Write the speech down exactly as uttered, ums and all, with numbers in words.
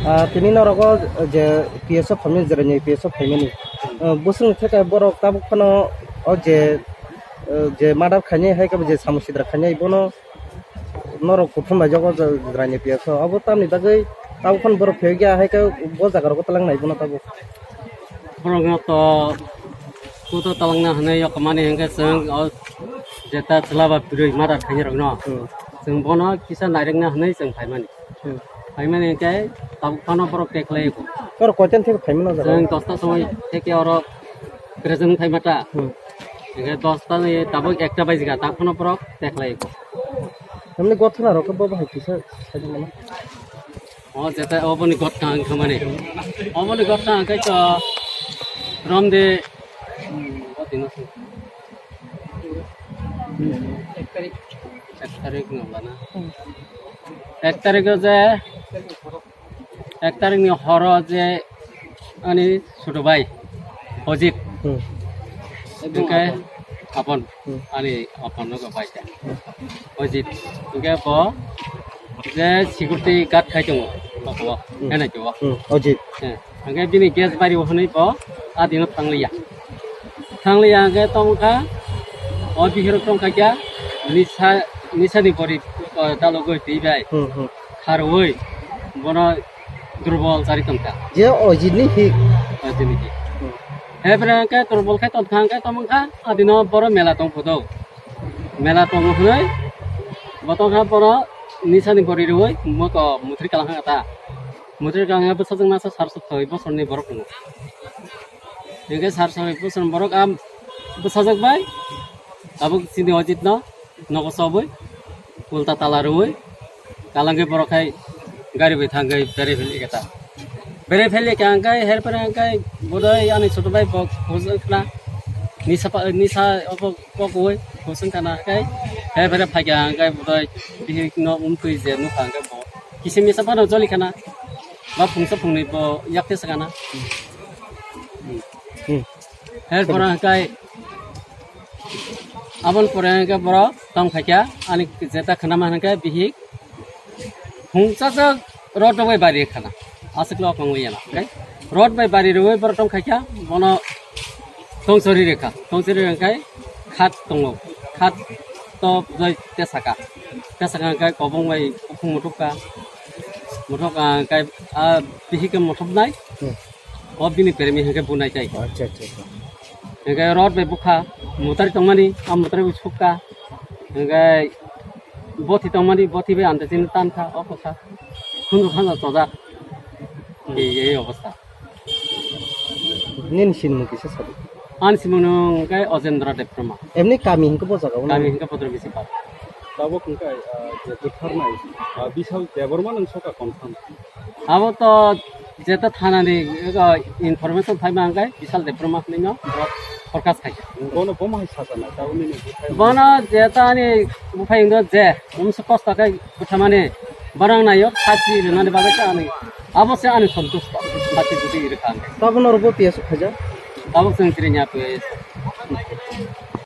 Ah, tini norok o je P S O phaimani, Jeraini P S O phaimani. Ah, bwswk theke borok tabuk phano o je, ah, je murder khainai hai khe bo je samung sidra khainai bono norok kuthum bai jogo Jeraini P S O. Abo tamni bagwi tabuk phano borok phiyok ya hai khe bo jaga rogo talang nai bono tabuk. Borokno to kuto talangna hwnwi yokomani hwnkhe chwng o jeta chwla ba bwrwi murder khainai rokno. Hmm. Chwng bono kisa nairwkna hwnwi chwng phaimani. Hmm. Phaimani hwnkhe tabuk phano borok teklai ko. Oro koitan theke phaimano jaga? Chwng dosta somoi theke oro present phaima ta. Hmm. Hwnkhe dosta ni tabuk ekta baijikha, tabuk phano borok teklai ko. Tamni gothana rok bo bahai kisa sai mano. O jeta oboni gothana wngkha mani. Oboni gothana hwnkhe to romde, hmm, o tino se. Ek tarik no bana. Ek tarik o je, ek tarik ni horo je ani chutu bai Ojit. Hmm. Hwnkhe Apon. Hmm. Ani Apon no bai ta. Ojit. Hwnkhe bo je security guard khai tongo. Bokolo. Hmm. Henai tongo. Hmm. Ojit. Eh. Hwnkhe bini gas bari o hwnwi bo a dino thangliya. Thangliya hwnkhe tongkha, o bihirok tongkha kya, nisa, nisani bori, o, dalogwi twi bai. Hmm, hmm. Kharwi bono durbol chari tongkha. Je Ojitni hik. Ojitni hik. Hmm. He bwrwi hwnkhe durbol khe tongkha hwnkhe tongkha, adino boro mela tong photo. Mela tong hwnwi bo tongkha boro nisani bori rwi moto mutri kalang kha ta. Mutri kalang bwsajwk masa sar soi bosorni borok tongo. Hingke sar soi bosor borok a bwsajwk bai tabuk chini Ojit no nogo chobwi ulta tala rwwi kalangwi borok hai gari bai thangwi bere philwi khe ta. Bere philwi khe hingke her pore hingke budai ani chutu bai bo hujwk khna nisa pa, nisa obo kokoi hujwk khna hingke her pore phaikha hingke budai bihik no umtwi je nukha hingke bo kisim misa phano joli khna ba phungsa phungnwi bo yakte sakana. Hmm. Her pore hingke aboni pore hingke borok tong khaikha ani jeta khwnama hingke bihik phungsa jak rot bai bari khana aswk lo kongwi yana hingke rot bai bari rwi borok tong khaikha bono tong chori rikha tong chori rikha khat tongo khat to joi tesaka tesaka hingke kobong bai bukhung muthukka muthukka hingke a bihik ke muthubnai. Hmm. O bini permi hingke bunai tai. Acha, acha, acha. Hingke rot bai bukha, mutari tongmani, a mutari bai sukha. Hingke bothi tongmani, bothi bai ante chini tankha, o kotha. Khunju khanja chojak. Hmm. Ei, ei obostha. Nini sinimung kisa sadi. Ani simung hingke Ojendra Debbarma. Emni kami hingke bo jaga o. Kami hingke Bodro Bisi Park. Tabuk hingke, ah, je butharnai, ah, Bishal Debbarma nang soka confirm. Abo to jeta thanani ego information phaima hingke Bishal Debbarma hwnwi no forecast khaikha. Bono bomo hai sajana, ta uni ni buphai. Bono jeta ani buphai wngkha je, umsa kosto khe bwthamani borang nayo, sachi rwnani bagwi se ani, abo se ani santusto, sachi jodi rwkha hingke. Tabuk norok bo P S O khaijak? Tabuk chwng chirinya P S O.